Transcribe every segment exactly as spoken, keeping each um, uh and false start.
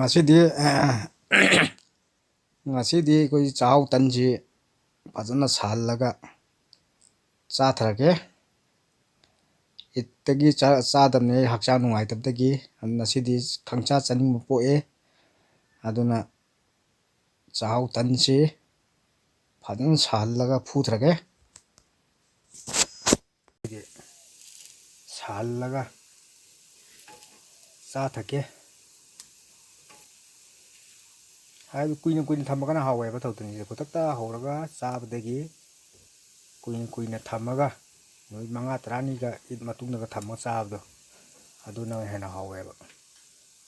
ꯉꯁꯤꯗꯤ, ꯉꯁꯤꯗꯤ ꯑꯩꯈꯣꯏ ꯆꯥꯛꯍꯥꯎ ꯇꯟꯁꯤ ꯐꯖꯅ ꯁꯥꯍꯜꯂꯒ ꯆꯥꯊꯔꯒꯦ꯫ ꯏꯠꯇꯒꯤ ꯆꯥ-, ꯆꯥꯗꯕꯅꯦ ꯑꯩ ꯍꯛꯆꯥꯡ ꯅꯨꯡꯉꯥꯏꯇꯕꯗꯒꯤ꯫ ꯉꯁꯤꯗꯤ ꯈꯪꯆꯥ ꯆꯥꯅꯤꯡꯕ ꯄꯣꯛꯑꯦ꯫ ꯑꯗꯨꯅ ꯆꯥꯛꯍꯥꯎ ꯇꯟꯁꯤ ꯐꯖꯅ ꯁꯥꯍꯜꯂꯒ ꯐꯨꯊꯔꯒꯦ꯫ ꯁꯥꯍꯜꯂꯒ ꯆꯥ ꯊꯛꯀꯦ꯫ ꯍꯥꯏꯗꯤ ꯀꯨꯏꯅ ꯀꯨꯏꯅ ꯊꯝꯃꯒꯅ ꯍꯥꯎꯋꯦꯕ ꯊꯥꯎ ꯇꯟꯁꯤꯗꯤ꯫ ꯈꯨꯗꯛꯇ ꯍꯧꯔꯒ ꯆꯥꯕꯗꯒꯤ ꯀꯨꯏꯅ ꯀꯨꯏꯅ ꯊꯝꯃꯒ ꯅꯨꯃꯤꯠ ꯃꯉꯥ ꯇꯔꯥꯅꯤꯒ ꯃꯇꯨꯡꯗꯒ ꯊꯝꯃꯒ ꯆꯥꯕꯗꯣ, ꯑꯗꯨꯅ ꯍꯦꯟꯅ ꯍꯥꯎꯋꯦꯕ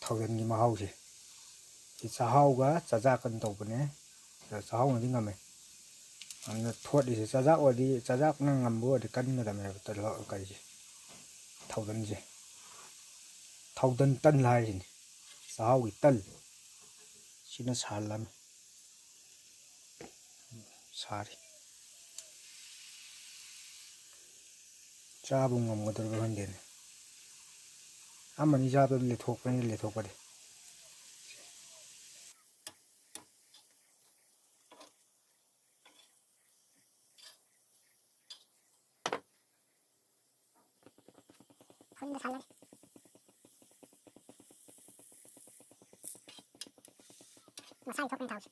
ꯊꯥꯎ ꯇꯟꯒꯤ ꯃꯍꯥꯎꯁꯦ꯫ ꯁꯤ ꯆꯥꯛꯍꯥꯎꯒ ꯆꯥꯖꯥꯛꯀꯅ ꯇꯧꯕꯅꯦ꯫ ꯆꯥꯛꯍꯥꯎꯅꯗꯤ ꯉꯝꯃꯦ꯫ ꯑꯗꯨꯅ ꯊꯣꯠꯂꯤꯁꯦ ꯆꯥꯖꯥꯛ ꯑꯣꯏꯔꯗꯤ, ꯆꯥꯖꯥꯛꯅ ꯉꯝꯕ ꯑꯣꯏꯔꯗꯤ ꯀꯟꯒꯗꯕꯅꯦꯕ ꯇꯜ-, ꯀꯔꯤꯁꯦ, ꯊꯥꯎ ꯇꯟꯁꯦ꯫ ꯊꯥꯎ ꯇꯟ ꯇꯟ ꯍꯥꯏꯔꯤꯁꯤꯅꯤ꯫ ꯆꯥꯛꯍꯥꯎꯒꯤ ꯇꯟ꯫ ꯁꯤꯅ ꯁꯥꯍꯜꯂꯝꯃꯤ꯫ ꯁꯥꯔꯤ꯫ ꯆꯥꯕ ꯉꯝꯒꯗꯧꯔꯤꯕ꯭ꯔꯥ ꯈꯪꯗꯦꯅꯦ꯫ ꯑꯃꯅꯤ ꯆꯥꯕꯗ ꯂꯦꯊꯣꯛꯄꯅꯤ, ꯂꯦꯊꯣꯛꯄꯗꯤ꯫ ꯐꯨꯜꯗ ꯁꯥꯍꯜꯂꯒꯦ꯫ ꯃꯁꯥꯒꯤ ꯊꯣꯛꯄꯅꯦ ꯊꯥꯎꯁꯦ꯫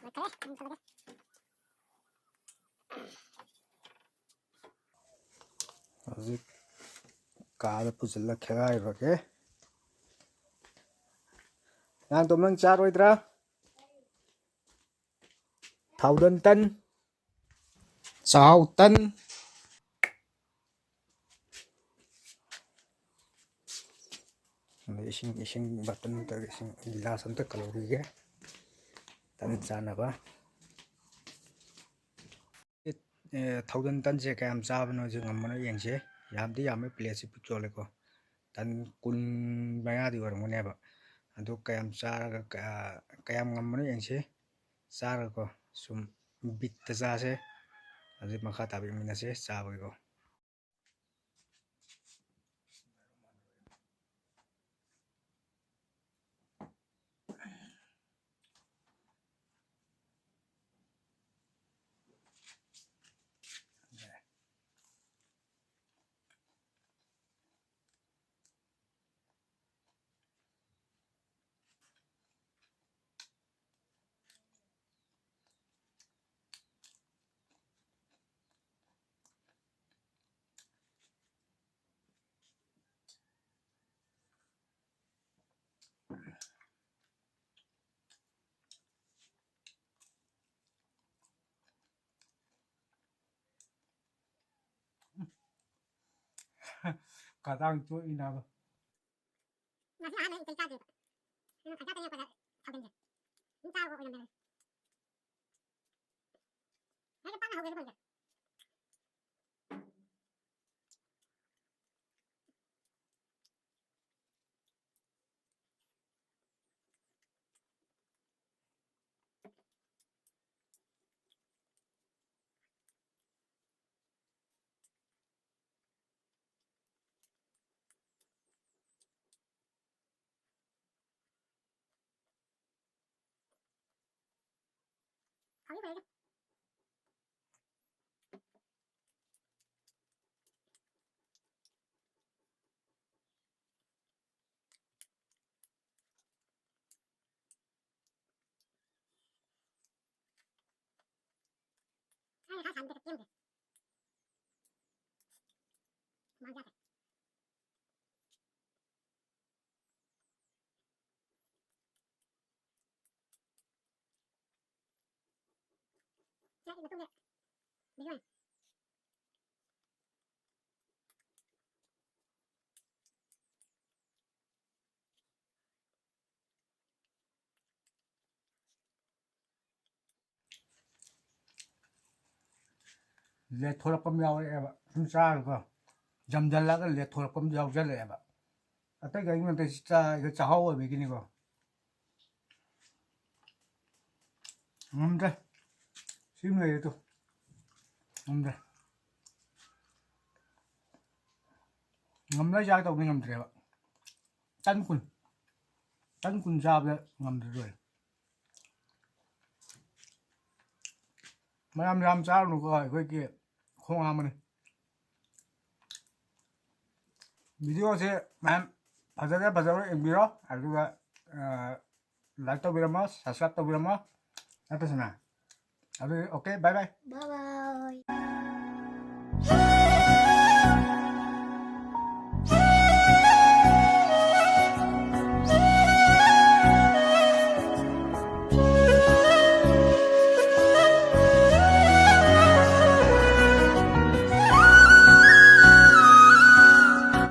ꯂꯣꯏꯈꯔꯦ, ꯑꯃꯨꯛ ꯆꯠꯂꯒꯦ꯫ ꯍꯧꯖꯤꯛ ꯀꯥꯗ ꯄꯨꯁꯤꯜꯂ ꯈꯦꯒꯥꯏꯔꯨꯔꯒꯦ꯫ ꯅꯪ ꯇꯣꯝ, ꯅꯪ ꯆꯥꯔꯣꯏꯗ꯭ꯔꯥ? ꯊꯥꯎꯗꯟ ꯇꯟ, ꯆꯥꯛꯍꯥꯎ ꯇꯟ꯫ ꯑꯗꯩ ꯏꯁꯤꯡ, ꯏꯁꯤꯡ ꯕꯥꯇꯟ ꯅꯠꯇ꯭ꯔꯒ ꯏꯁꯤꯡ ꯒꯤꯂꯥꯁ ꯑꯝꯇ ꯀꯜꯍꯧꯈꯤꯒꯦ ꯇꯟ ꯆꯥꯅꯕ꯫ ꯑꯦ, ꯊꯥꯎꯗꯟ ꯇꯟꯁꯦ ꯀꯌꯥꯝ ꯆꯥꯕꯅꯣꯁꯦ ꯉꯝꯕꯅꯣ ꯌꯦꯡꯁꯦ꯫ ꯌꯥꯝꯗꯤ ꯌꯥꯝꯃꯦ, ꯄ꯭ꯂꯦꯠꯁꯦ ꯄꯤꯛ ꯆꯣꯜꯂꯦꯀꯣ꯫ ꯇꯟ ꯀꯨꯟ ꯃꯌꯥꯗꯤ ꯑꯣꯏꯔꯝꯒꯅꯦꯕ꯫ ꯑꯗꯨ ꯀꯌꯥꯝ ꯆꯥꯔꯒ ꯀꯌꯥ-, ꯀꯌꯥꯝ ꯉꯝꯕꯅꯣ ꯌꯦꯡꯁꯦ꯫ ꯆꯥꯔꯒꯀꯣ, ꯁꯨꯝ ꯕꯤꯠꯇ ꯆꯥꯁꯦ꯫ ꯑꯗꯨ ꯃꯈꯥ ꯇꯥꯕ ꯌꯦꯡꯃꯤꯟꯅꯁꯦ ꯆꯥꯕꯒꯤꯀꯣ꯫ ꯈꯗꯥꯡ ꯆꯣꯛꯏꯅꯕ꯫ ꯉꯁꯤ ꯑꯍꯥꯟꯕ ꯏꯆꯩ ꯆꯥꯗ꯭ꯔꯤꯕ꯫ ꯑꯗꯨꯅ ꯈꯖ ꯈꯛꯇ ꯌꯦꯡꯉꯛꯄꯗ ꯁꯥꯎꯖꯟꯗ꯭ꯔꯦ꯫ ꯑꯗꯨꯝ ꯆꯥꯕ ꯑꯣꯏꯔꯝꯃꯦ꯫ ꯍꯦꯛꯇ ꯄꯥꯛꯅ ꯍꯧꯒꯦꯁꯨ ꯐꯪꯗꯦ꯫ ꯍꯥꯎꯗꯤ ꯐꯔꯦꯗ꯫ ꯑꯩꯅ ꯈꯔ ꯁꯥꯍꯟꯕꯗ ꯀꯦꯝꯗꯦ꯫ ꯃꯥꯡꯖꯥꯠꯈ꯭ꯔꯦ꯫ ꯆꯥꯛꯀꯤ ꯃꯇꯨꯡꯗ ꯕꯤꯖꯣꯏ꯫ ꯂꯦꯊꯣꯔꯛꯄ ꯑꯃ ꯌꯥꯎꯔꯛꯑꯦꯕ꯫ ꯁꯨꯝ ꯆꯥꯔꯒꯀꯣ, ꯖꯝꯖꯜꯂꯒ ꯂꯦꯊꯣꯔꯛꯄ ꯑꯃ ꯌꯥꯎꯖꯜꯂꯛꯑꯦꯕ꯫ ꯑꯇꯩ ꯀꯔꯤꯝ ꯅꯠꯇꯦ, ꯁꯤ ꯆꯥ-, ꯆꯥꯛꯍꯥꯎ ꯑꯣꯏꯕꯒꯤꯅꯤꯀꯣ꯫ ꯉꯝꯗ꯭ꯔꯦ꯫ ꯁꯤ ꯑꯃ ꯂꯩꯔꯦ ꯇꯨ꯫ ꯉꯝꯗ꯭ꯔꯦ꯫ ꯉꯝꯅ ꯆꯥꯒꯦ ꯇꯧꯕꯅꯤ, ꯉꯝꯗ꯭ꯔꯦꯕ꯫ ꯇꯟ ꯀꯨꯟ꯫ ꯇꯟ ꯀꯨꯟ ꯆꯥꯕꯗ ꯉꯝꯗ꯭ꯔꯦ ꯂꯣꯏꯔꯦ꯫ ꯃꯌꯥꯝ ꯌꯥꯝ ꯆꯥꯔꯨꯅꯨꯀꯣ, ꯑꯩꯈꯣꯏꯒꯤ ꯈꯣꯡ ꯍꯥꯝꯕꯅꯤ꯫ ꯚꯤꯗꯤꯑꯣꯁꯦ ꯃꯌꯥꯝ ꯐꯖꯔꯦ, ꯐꯖꯔꯦ ꯌꯦꯡꯕꯤꯔꯣ, ꯑꯗꯨꯒ, ꯑ, like ꯇꯧꯕꯤꯔꯝꯃꯣ, subscribe ꯇꯧꯕꯤꯔꯝꯃꯣ, ꯅꯠꯇ꯭ꯔꯁꯨꯅ꯫ ꯑꯗꯨꯗꯤ okay, bye bye꯫ Bye bye꯫